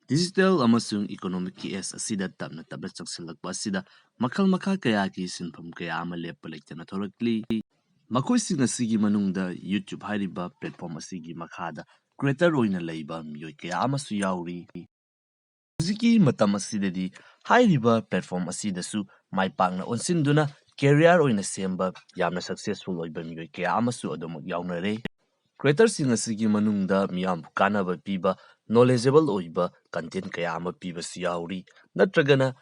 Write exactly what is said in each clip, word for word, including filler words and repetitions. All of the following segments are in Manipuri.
Digital ꯑꯃꯁꯨꯡ economic age ꯑꯁꯤꯗ ꯇꯞꯅ ꯇꯞꯅ ꯆꯪꯁꯤꯜꯂꯛꯄ ꯑꯁꯤꯗ ꯃꯈꯜ ꯃꯈꯥ ꯀꯌꯥꯒꯤ ꯁꯤꯟꯐꯝ ꯀꯌꯥ ꯑꯃ ꯂꯦꯞꯄ ꯂꯩꯇꯅ ꯊꯣꯔꯛꯂꯤ꯫ ꯃꯈꯣꯏꯁꯤꯡ ꯑꯁꯤꯒꯤ ꯃꯅꯨꯡꯗ YouTube ꯍꯥꯏꯔꯤꯕ platform ꯑꯁꯤꯒꯤ ꯃꯈꯥꯗ creator ꯑꯣꯏꯅ ꯂꯩꯕ ꯃꯤꯑꯣꯏ ꯀꯌꯥ ꯑꯃꯁꯨ ꯌꯥꯎꯔꯤ꯫ ꯍꯧꯖꯤꯛꯀꯤ ꯃꯇꯝ ꯑꯁꯤꯗꯗꯤ ꯍꯥꯏꯔꯤꯕ platform ꯑꯁꯤꯗꯁꯨ ꯃꯥꯏ ꯄꯥꯛꯅ ꯑꯣꯟꯁꯤꯟꯗꯨꯅ career ꯑꯣꯏꯅ ꯁꯦꯝꯕ ꯌꯥꯝꯅ successful ꯑꯣꯏꯕ ꯃꯤꯑꯣꯏ ꯀꯌꯥ ꯑꯃꯁꯨ ꯑꯗꯨꯃꯛ ꯌꯥꯎꯅꯔꯦ꯫ Creatorꯁꯤꯡ ꯑꯁꯤꯒꯤ ꯃꯅꯨꯡꯗ ꯃꯤꯌꯥꯝꯕꯨ ꯀꯥꯟꯅꯕ ꯄꯤꯕ, knowledgeable ꯑꯣꯏꯕ content ꯀꯌꯥ ꯑꯃ ꯄꯤꯕꯁꯨ ꯌꯥꯎꯔꯤ, ꯅꯠꯇ꯭ꯔꯒꯅ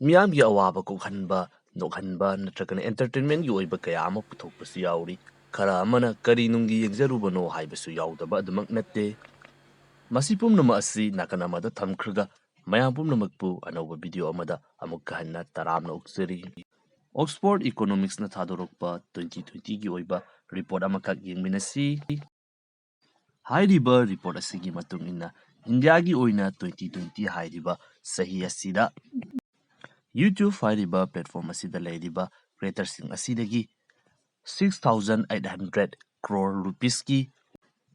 ꯃꯤꯌꯥꯝꯒꯤ ꯑꯋꯥꯕ ꯀꯣꯛꯍꯟꯕ, ꯅꯣꯛꯍꯟꯕ ꯅꯠꯇ꯭ꯔꯒꯅ entertainmentꯒꯤ ꯑꯣꯏꯕ ꯀꯌꯥ ꯑꯃ ꯄꯨꯊꯣꯛꯄꯁꯨ ꯌꯥꯎꯔꯤ꯫ ꯈꯔ ꯑꯃꯅ ꯀꯔꯤ ꯅꯨꯡꯒꯤ ꯌꯦꯡꯖꯔꯨꯕꯅꯣ ꯍꯥꯏꯕꯁꯨ ꯌꯥꯎꯗꯕ ꯑꯗꯨꯃꯛ ꯅꯠꯇꯦ꯫ ꯃꯁꯤ ꯄꯨꯝꯅꯃꯛ ꯑꯁꯤ ꯅꯥꯀꯟ ꯑꯃꯗ ꯊꯝꯈ꯭ꯔꯒ ꯃꯌꯥꯝ ꯄꯨꯝꯅꯃꯛꯄꯨ ꯑꯅꯧꯕ video ꯑꯃꯗ ꯑꯃꯨꯛꯀ ꯍꯟꯅ ꯇꯔꯥꯝꯅ ꯑꯣꯛꯆꯔꯤ꯫ Oxford Economicsꯅ ꯊꯥꯗꯣꯔꯛꯄ twenty twentyꯒꯤ ꯑꯣꯏꯕ report ꯑꯃꯈꯛ ꯌꯦꯡꯃꯤꯟꯅꯁꯤ꯫ ꯍꯥꯏꯔꯤꯕ report ꯑꯁꯤꯒꯤ ꯃꯇꯨꯡ ꯏꯟꯅ ꯏꯟꯗꯤꯌꯥꯒꯤ ꯑꯣꯏꯅ twenty twenty ꯍꯥꯏꯔꯤꯕ ꯆꯍꯤ ꯑꯁꯤꯗ YouTube ꯍꯥꯏꯔꯤꯕ platform ꯑꯁꯤꯗ ꯂꯩꯔꯤꯕ creatorꯁꯤꯡ ꯑꯁꯤꯗꯒꯤ six thousand eight hundred crore rupeesꯀꯤ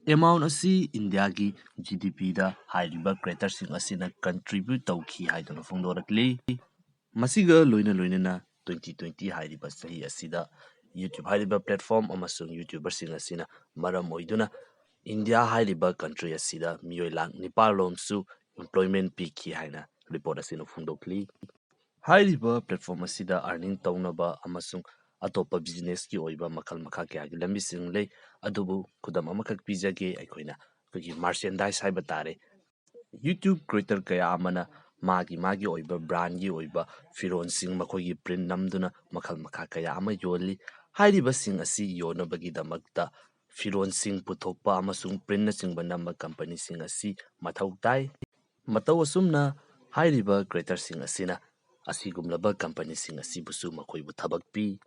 amount ꯑꯁꯤ ꯏꯟꯗꯤꯌꯥꯒꯤ GDPꯗ ꯍꯥꯏꯔꯤꯕ creatorꯁꯤꯡ ꯑꯁꯤꯅ contribute ꯇꯧꯈꯤ ꯍꯥꯏꯗꯨꯅ ꯐꯣꯡꯗꯣꯔꯛꯂꯤ꯫ ꯃꯁꯤꯒ ꯂꯣꯏꯅ ꯂꯣꯏꯅꯅ twenty twenty ꯍꯥꯏꯔꯤꯕ ꯆꯍꯤ ꯑꯁꯤꯗ YouTube ꯍꯥꯏꯔꯤꯕ platform ꯑꯃꯁꯨꯡ YouTuberꯁꯤꯡ ꯑꯁꯤꯅ ꯃꯔꯝ ꯑꯣꯏꯗꯨꯅ ꯏꯟꯗꯤꯌꯥ ꯍꯥꯏꯔꯤꯕ country ꯑꯁꯤꯗ ꯃꯤꯑꯣꯏ ꯂꯥꯈ ꯅꯤꯄꯥꯜ ꯔꯣꯝꯁꯨ employment ꯄꯤꯈꯤ ꯍꯥꯏꯅ report ꯑꯁꯤꯅ ꯐꯣꯡꯗꯣꯛꯂꯤ꯫ ꯍꯥꯏꯔꯤꯕ platform ꯑꯁꯤꯗ earning ꯇꯧꯅꯕ ꯑꯃꯁꯨꯡ ꯑꯇꯣꯞꯄ businessꯀꯤ ꯑꯣꯏꯕ ꯃꯈꯜ ꯃꯈꯥ ꯀꯌꯥꯒꯤ ꯂꯝꯕꯤꯁꯤꯡ ꯂꯩ, ꯑꯗꯨꯕꯨ ꯈꯨꯗꯝ ꯑꯃꯈꯛ ꯄꯤꯖꯒꯦ꯫ ꯑꯩꯈꯣꯏꯅ ꯑꯩꯈꯣꯏꯒꯤ merchandise ꯍꯥꯏꯕ ꯇꯥꯔꯦ꯫ YouTube creator ꯀꯌꯥ ꯑꯃꯅ ꯃꯥꯒꯤ ꯃꯥꯒꯤ ꯑꯣꯏꯕ brandꯒꯤ ꯑꯣꯏꯕ ꯐꯤꯔꯣꯟꯁꯤꯡ ꯃꯈꯣꯏꯒꯤ print ꯅꯝꯗꯨꯅ ꯃꯈꯜ ꯃꯈꯥ ꯀꯌꯥ ꯑꯃ ꯌꯣꯜꯂꯤ꯫ ꯍꯥꯏꯔꯤꯕꯁꯤꯡ ꯑꯁꯤ ꯌꯣꯟꯅꯕꯒꯤꯗꯃꯛꯇ ꯐꯤꯔꯣꯟꯁꯤꯡ ꯄꯨꯊꯣꯛꯄ ꯑꯃꯁꯨꯡ printꯅꯆꯤꯡꯕ ꯅꯝꯕ companyꯁꯤꯡ ꯑꯁꯤ ꯃꯊꯧ ꯇꯥꯏ꯫ ꯃꯇꯧ ꯑꯁꯨꯝꯅ ꯍꯥꯏꯔꯤꯕ creatorꯁꯤꯡ ꯑꯁꯤꯅ ꯑꯁꯤꯒꯨꯝꯂꯕ companyꯁꯤꯡ ꯑꯁꯤꯕꯨꯁꯨ ꯃꯈꯣꯏꯕꯨ ꯊꯕꯛ ꯄꯤ꯫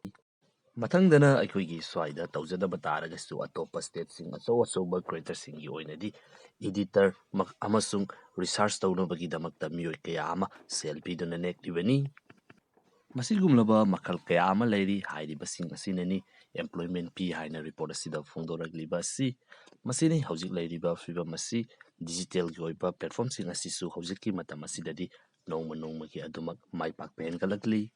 ꯃꯊꯪꯗꯅ ꯑꯩꯈꯣꯏꯒꯤ ꯁ꯭ꯋꯥꯏꯗ ꯇꯧꯖꯗꯕ ꯇꯥꯔꯒꯁꯨ ꯑꯇꯣꯞꯄ stateꯁꯤꯡ ꯑꯆꯧ ꯑꯆꯧꯕ creatorꯁꯤꯡꯒꯤ ꯑꯣꯏꯅꯗꯤ editor ꯃꯛ-, ꯑꯃꯁꯨꯡ research ꯇꯧꯅꯕꯒꯤꯗꯃꯛꯇ ꯃꯤꯑꯣꯏ ꯀꯌꯥ ꯑꯃ ꯁꯦꯜ ꯄꯤꯗꯨꯅ ꯅꯦꯛꯂꯤꯕꯅꯤ꯫ ꯃꯁꯤꯒꯨꯝꯂꯕ ꯃꯈꯜ ꯀꯌꯥ ꯑꯃ ꯂꯩꯔꯤ꯫ ꯍꯥꯏꯔꯤꯕꯁꯤꯡ ꯑꯁꯤꯅꯅꯤ employment ꯄꯤ ꯍꯥꯏꯅ report ꯑꯁꯤꯗ ꯐꯣꯡꯗꯣꯔꯛꯂꯤꯕ ꯑꯁꯤ꯫ ꯃꯁꯤꯅꯤ ꯍꯧꯖꯤꯛ ꯂꯩꯔꯤꯕ ꯐꯤꯕꯝ ꯑꯁꯤ꯫ ꯗꯤꯖꯤꯇꯦꯜꯒꯤ ꯑꯣꯏꯕ ꯄ꯭ꯂꯦꯠꯐꯣꯝꯁꯤꯡ ꯑꯁꯤꯁꯨ ꯍꯧꯖꯤꯛꯀꯤ ꯃꯇꯝ ꯑꯁꯤꯗꯗꯤ ꯅꯣꯡꯃ ꯅꯣꯡꯃꯒꯤ ꯑꯗꯨꯃꯛ ꯃꯥꯏ ꯄꯥꯛꯄ ꯍꯦꯟꯒꯠꯂꯛꯂꯤ꯫